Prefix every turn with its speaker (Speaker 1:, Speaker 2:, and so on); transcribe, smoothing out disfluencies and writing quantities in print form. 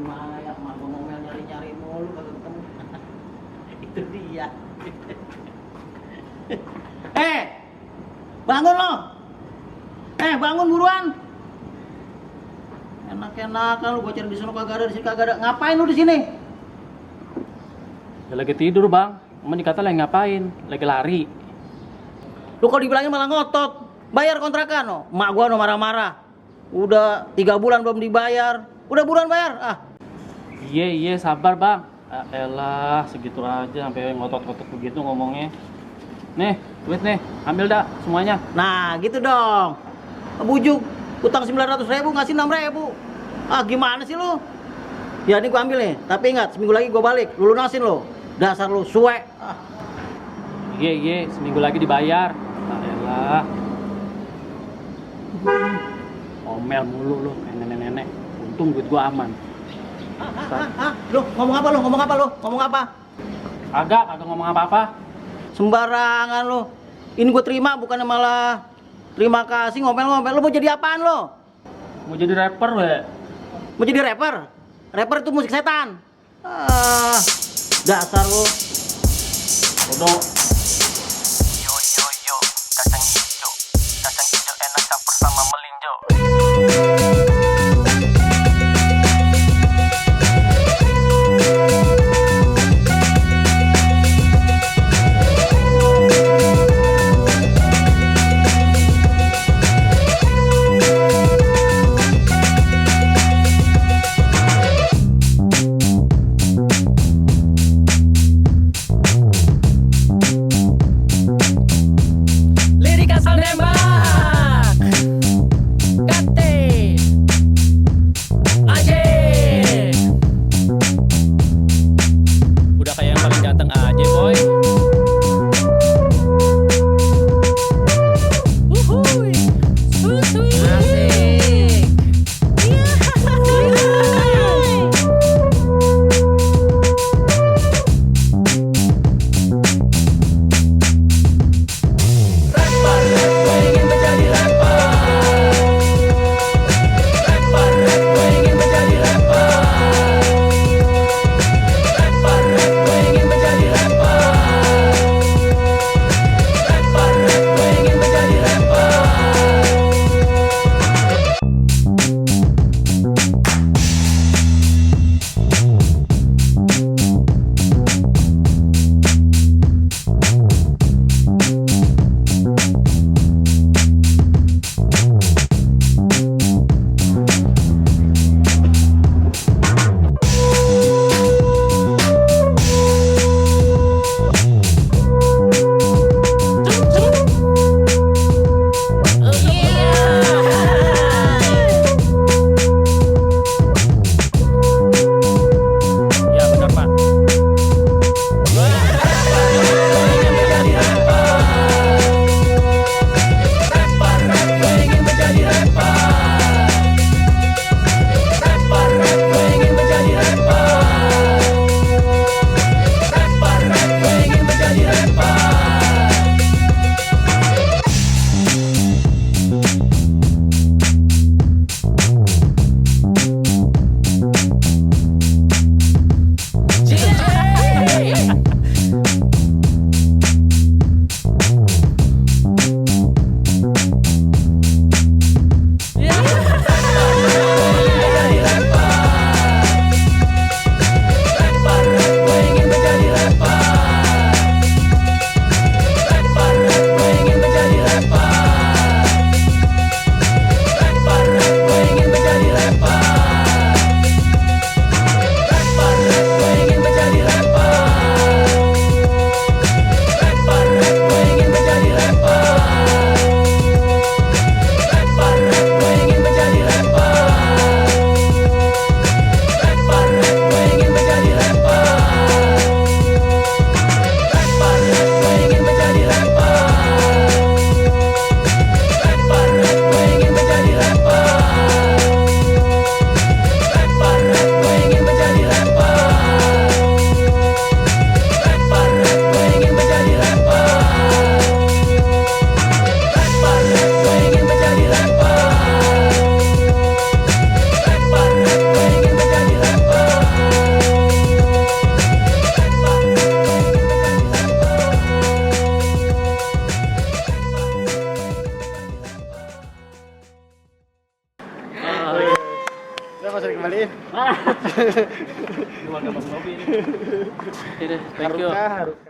Speaker 1: gimana ya, mak gua ngomel nyari-nyari mulu kagak ketemu. Itu dia. Bangun lo. Bangun buruan. Enak-enakan lu, gua cari di sono kagak ada, di sini kagak ada. Ngapain lu di sini?
Speaker 2: Ya lagi tidur bang, emang dikata lagi ngapain? Lagi lari.
Speaker 1: Lu kalau dibilangin malah ngotot. Bayar kontrakan no. Mak gua no marah-marah. Udah 3 bulan belum dibayar. Udah buruan bayar.
Speaker 2: Iya sabar bang. Elah segitu aja sampai ngotot-ngotot begitu ngomongnya. Nih, duit nih, ambil dah semuanya.
Speaker 1: Nah gitu dong. Bujuk, utang 900.000 ngasih 6.000. Gimana sih lu? Ya ini gua ambil nih, tapi ingat seminggu lagi gua balik. Lu lunasin lo. Dasar lu suwe.
Speaker 2: Iya, seminggu lagi dibayar. Elah. Omel mulu lu, nenek-nenek. Untung duit gua aman.
Speaker 1: Lu ngomong apa lu? Ngomong apa?
Speaker 2: Kagak ngomong apa-apa.
Speaker 1: Sembarangan lu. Ini gua terima bukannya malah terima kasih ngomel-ngomel. Lu mau jadi apaan lu?
Speaker 2: Mau jadi rapper we.
Speaker 1: Mau jadi rapper? Rapper itu musik setan. Dasar lu.
Speaker 2: Bodoh.
Speaker 3: Yo, kacang hijau enak campur sama melinjo.
Speaker 4: kembaliin.
Speaker 2: Keluarga Bang Nobi ini. Oke deh, thank you.
Speaker 4: Haruka.